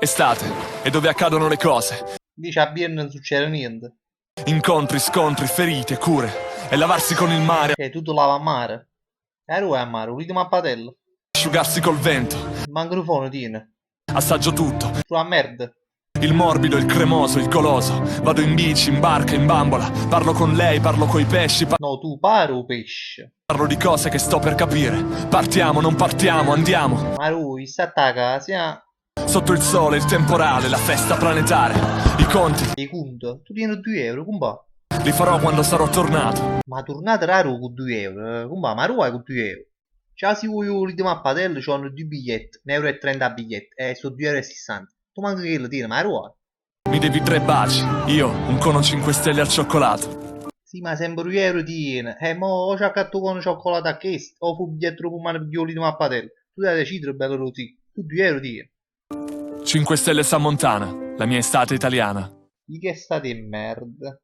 Estate, è dove accadono le cose. Dice a vierno nun succede niente. Incontri, scontri, ferite, cure. E lavarsi con il mare. Cioè, tu te lavi a mare. E arò vai a mare? 'O ritmo a padella. Asciugarsi col vento. Manco nu phon tiene. Assaggio tutto. Tu a merda. Il morbido, il cremoso, il goloso. Vado in bici, in barca, in bambola. Parlo con lei, parlo coi pesci. No, tu pare 'o pesce. Parlo di cose che sto per capire. Partiamo, non partiamo, andiamo. Ma lui sta a casa. Sotto il sole, il temporale, la festa planetare. I conti. 'E conto. Tu tieni 2 euro, compà. Li farò quando sarò tornato. Ma tornate raro con 2 euro, compà, ma vai con 2 euro? Già se vuoi 'o ritmo a padella c'hanno due biglietti, 1,30 euro a biglietto, e sono 2,60 euro. Tu manco quello tieni, ma vai? Mi devi tre baci. Io, un cono 5 stelle al cioccolato. Sì, ma sempre 2 euro tieni. E mo o c'è accattato con cioccolato a chest, o fu biglietto con mano per ritmo a padella. Tu devi decidere, bello Rosì. Tu 2 euro tieni. 5 stelle Sammontana, la mia estate italiana. Di che state di merda?